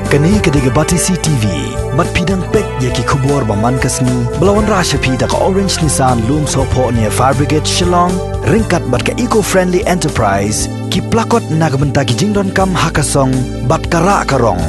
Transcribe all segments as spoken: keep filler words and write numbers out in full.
Kane ka dei ka Batesi T V. Bad phi dang peit ïa ki khubor ba man ka sngi ba la wanrah sha phi da ka Orange Nissan Lumsohphoh near Fire Brigade Shillong, ryngkat bad ka Eco Friendly Enterprise, ki plakot na ka bynta ki jingdonkam ha ka song bad ka rah ka rong.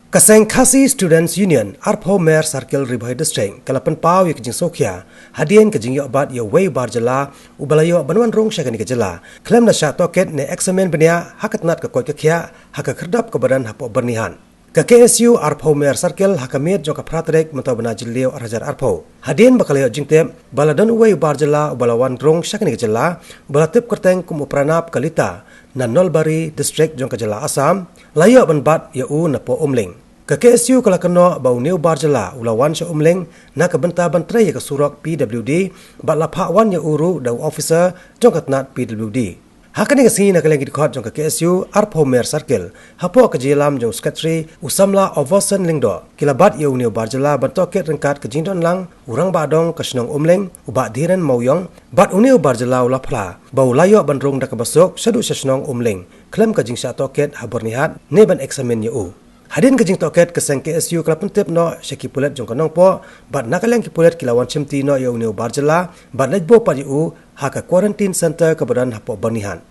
Ka seng Khasi Students Union, arphew Mer Circle, Ri Bhoi District, ka la pynpaw ïa ka jingsngewkhia hadien ka jingïoh bat ïa uwei u bar jylla uba la ïoh ban wan rung sha kane ka jylla khlem da shah tohkit ne eksamin bniah ha ka tnat ka koit ka khiah ha ka khyrdop kaba don hapoh Byrnihat. Ka K S U arphew Mer Circle ha ka miet jong ka phra tarik mynta u bnai Jylliew arhajar arphew, hadien ba ka la ïoh jingtip ba la don uwei u bar jylla uba la wan rung sha kane ka jylla uba la tip kyrteng kum u Pranab Kalita na Nalbari District jong ka jylla Assam, la ïoh ban bat ïa u napoh Umling. Ka K S U ka la kynnoh ba une u bar jylla u la wan sha Umling na ka bynta ban trei ïa ka surok P W D bad la phah wan ïa u ruh da u officer jong ka tnat P W D. Ha kane ka sngi, na ka liang ki dkhot jong ka K S U arphew Mer Circle, hapoh ka jingïalam jong u Secretary u samla Overson Lyngdoh, ki la bat ïa une u bar jylla ban tohkit ryngkat ka jingdon lang u Rangbah Dong ka shnong Umling, u Bah Dhiren Mawïong, bad une u bar jylla u la phla ba u la ïoh ban rung da kaba suk shaduh sha shnong Umling khlem ka jingshah tohkit ha Byrnihat ne ban eksamin ïa u. Hadien ka jingtohkit, ka seng K S U ka la pyntip noh sha ki pulit jong ka Nongpoh, bad na ka liang ki pulit ki la wan shimti noh ïa une u bar jylla bad leit buh pat ïa u ha ka quarantine center kaba don hapoh Byrnihat.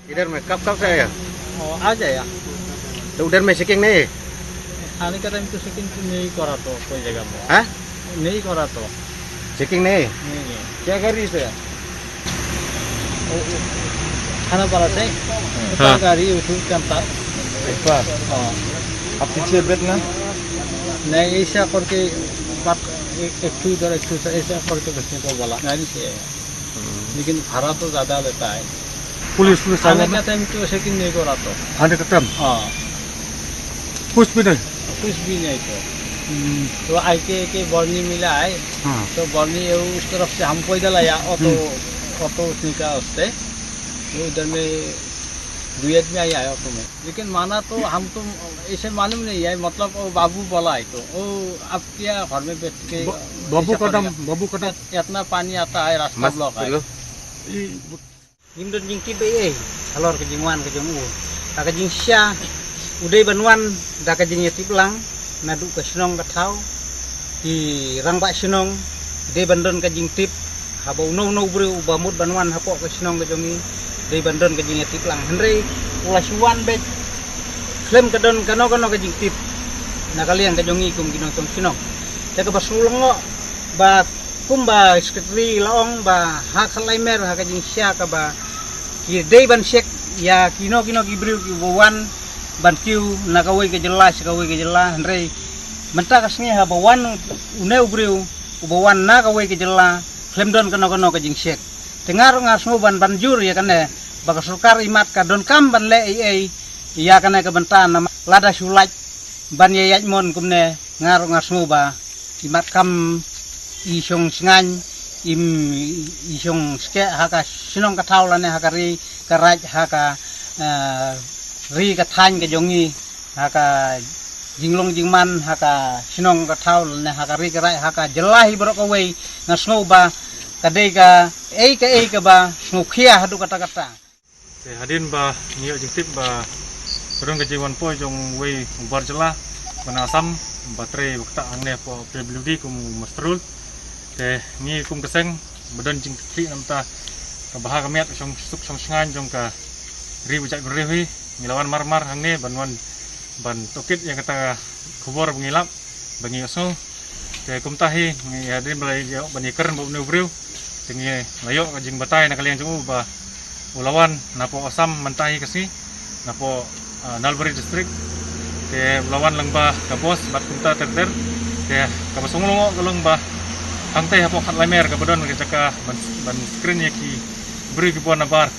इधर में कब कब से आया? ओ, आ जाया। तो उधर में चेकिंग नहीं है? आने का टाइम तो चेकिंग तो नहीं करा तो कोई जगह में। हाँ? नहीं करा तो। चेकिंग नहीं है? नहीं है। क्या कर रही है? ओ, ओ, खाना पड़ा से ऊपर हाँ। गाड़ी उठू चलता। ऊपर? हाँ। आप पीछे बैठना? नहीं, ऐसा करके बात, एक, एक ठो इधर, एक ठो उधर, ऐसा करके बैठने को बोला। गाड़ी से आया। लेकिन भाड़ा तो ज्यादा लेता है। पुलिस, पुलिस आने आया का ना? टाइम तो चेकिंग नहीं करा तो। आने का टाइम? हाँ। कुछ भी नहीं? कुछ भी नहीं तो। हम्म। तो आके के बरनी मिला है। हाँ। तो बरनी ये उस तरफ से हम पैदल आया, ऑटो, हम्म। ऑटो उसने का उससे। तो उधर में दो आदमी आया है ऑटो में। लेकिन माना तो हम तो ऐसे मालूम नहीं है, मतलब वो बाबू बोला है तो। वो आप क्या घर में बैठ के ब-, बाबू ऐसा का नाम, करेगा? बाबू का नाम? इतना पानी आता है, रास्ता मस्त ब्लॉक है। बोलो। ई Ngim don jingtip ei ei halor ka jingwan ka jong u. Ka, ka jingshisha u dei ban wan da ka jingïatip lang naduh ka shnong ka thaw. Ki rangbah shnong dei ban don ka jingtip haba uno uno u briew uba mut ban wan hapoh ka shnong ka jong ngi, dei ban don ka jingïatip lang. Hynrei u la shu wan beit khlem ka don kano kano ka jingtip na ka liang ka jong ngi kum ki nongshong shnong. Te kaba shu lyngngoh ba kumba Secretary la ong ba ha ka lai mer ha ka jingshisha kaba ki dei ban check ïa kino kino ki briew kiba wan ban kiew na kawei ka jylla sha kawei ka jylla, hynrei mynta ka sngi haba wan une u briew uba wan na kawei ka jylla khlem don kano kano ka jingcheck. Te nga ruh nga sngew ban ban jur ïa kane ba ka sorkar imat ka donkam ban leh ei ei ïa kane ka bynta namar lada shu lait ban ïa ïaid mon kumne, nga ruh nga sngew ba imat kam i shong shngaiñ, im i shong skeh ha ka shnong ka thaw lane ha ka ri ka raij, ha ka, eh, ri ka thaiñ ka jong ngi, ha ka jinglong jingman ha ka shnong ka thaw lane ha ka ri ka raij, ha ka jylla hi baroh kawei. Nga sngew ba ka dei kaei kaei kaba sngewkhia haduh katta katta. Te hadien ba ngi ïoh jingtip ba ka don ka jingwan poi jong uwei u bar jylla ba na Assam ba trei ba ktah hangne hapoh P W D kum u muster roll. Te ngi kum ka seng ba don jingkitkhlieh na ka bynta ka bha ka miat, ka shong suk shong shngaiñ jong ka ri ba jaitbynriew hi, ngi la wan mar mar hangne ban wan ban tohkit ïa kata ka khubor ba ngi lap ba ngi ïohsngew. Te kumta hi ngi hadien ba la ïoh ban ïakren bad une u briew, te ngi la ïoh ka jingbatai na ka liang jong u ba u la wan napoh Assam mynta hi ka sngi, napoh, ah, Nalbari District. Te u la wan lyngba ka bus bad kumta ter ter. Te kaba sngewlyngngoh ka long ba hangtei hapoh Khatlaimer kaba don ka jaka ban, ban screen ïa ki briew kiba wan nabar.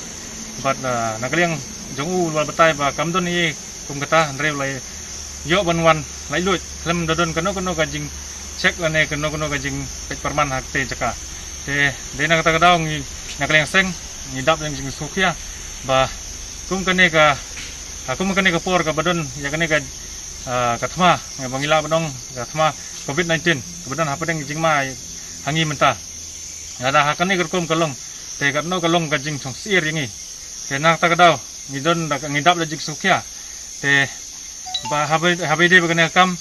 Bad, ah, na ka liang jong u u la batai ba kam don ei ei kum kata, hynrei u la ïoh ban wan laitluid khlem da don kano kano ka jingcheck lane kano kano ka jingpeit pyrman ha katei jaka. Te dei na kata ka daw ngi na ka liang seng ngi dap ïa ka jingsngewkhia ba kum kane ka, ah, kum kane ka por kaba don ïa kane ka, ah, ka thma, ba ngi lah ban ong ka thma covid nineteen kaba don hapdeng jingma ha ngi mynta. Lada ha kane ka rukom ka long, te katno ka long ka jingsngewsih ïa ngi. Te na kata ka daw ngi don da ka, ngi dap da jingsngewkhia. Te Ba haba, haba ïadei bad kane ka kam,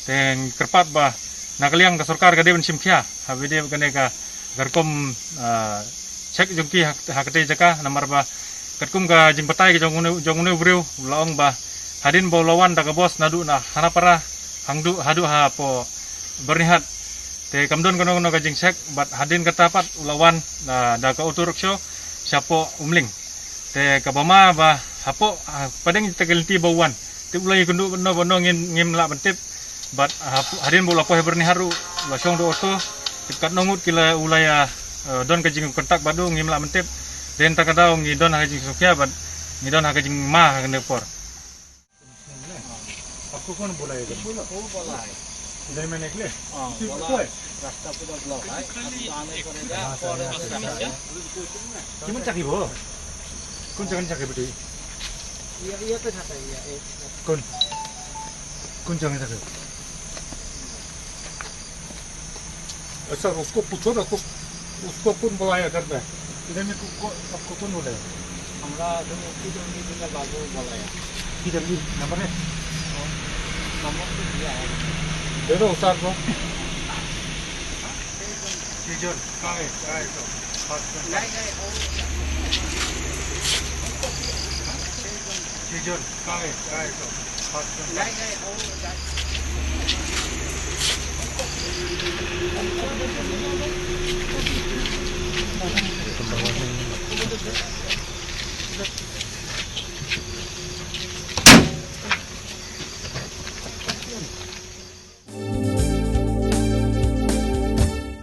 te ngi kyrpad ba na ka liang ka sorkar ka dei ban shim khia haba ïadei bad kane ka, ka rukom, ah, check jong ki ha, ha katei jaka, namar ba katkum ka jingbatai ka jong une, jong une u briew, u la ong ba hadien ba u la wan da ka bos naduh na Khanapara hangduh haduh hapoh Byrnihat, te kam don kano kano ka jingcheck, bad hadien kata pat u la wan, ah, da ka auto rickshaw shapoh Umling. Te kaba ma ba hapoh, ah, pdeng ïa kata ka lynti ba u wan, te u la ïakynduh bad no bad no ngim, ngim lah ban tip. Bad, ah, hadien ba u la poi ha Byrnihat ruh u la shong da u auto. Te katno ngut ki la, u la ïa, eh, don ka jingkontak bad u, ngim lah ban tip. Te kata ka daw ngi don ha ka jingsngewkhia bad ngi don ha ka jingma ha kane ka por. आपको कौन बुलाएगा? बोला, वो बोला है। इधर में निकले? हाँ, इसी बोला को है? रास्ता पूरा ब्लॉक है। अब तो आने पड़ेगा। किमन chakri bo? कौन जगह chakri बेटी? ये, ये तो खाता है, ये, ये। कौन? कौन जगह chakri? अच्छा, उसको पूछो ना, उसको, उसको कौन बुलाया घर में? इधर में को, को, आपको कौन बुलाया? हमरा तो पीडब्ल्यूडी का बाबू बुलाया। पीडब्ल्यूडी नंबर है? नंबर तो दिया है। दे दो उस sir को। सीजन, कहाँ है? कहाँ है तो? पास में। नहीं, नहीं, वो सीजन, कहाँ है? कहाँ है तो? पास में।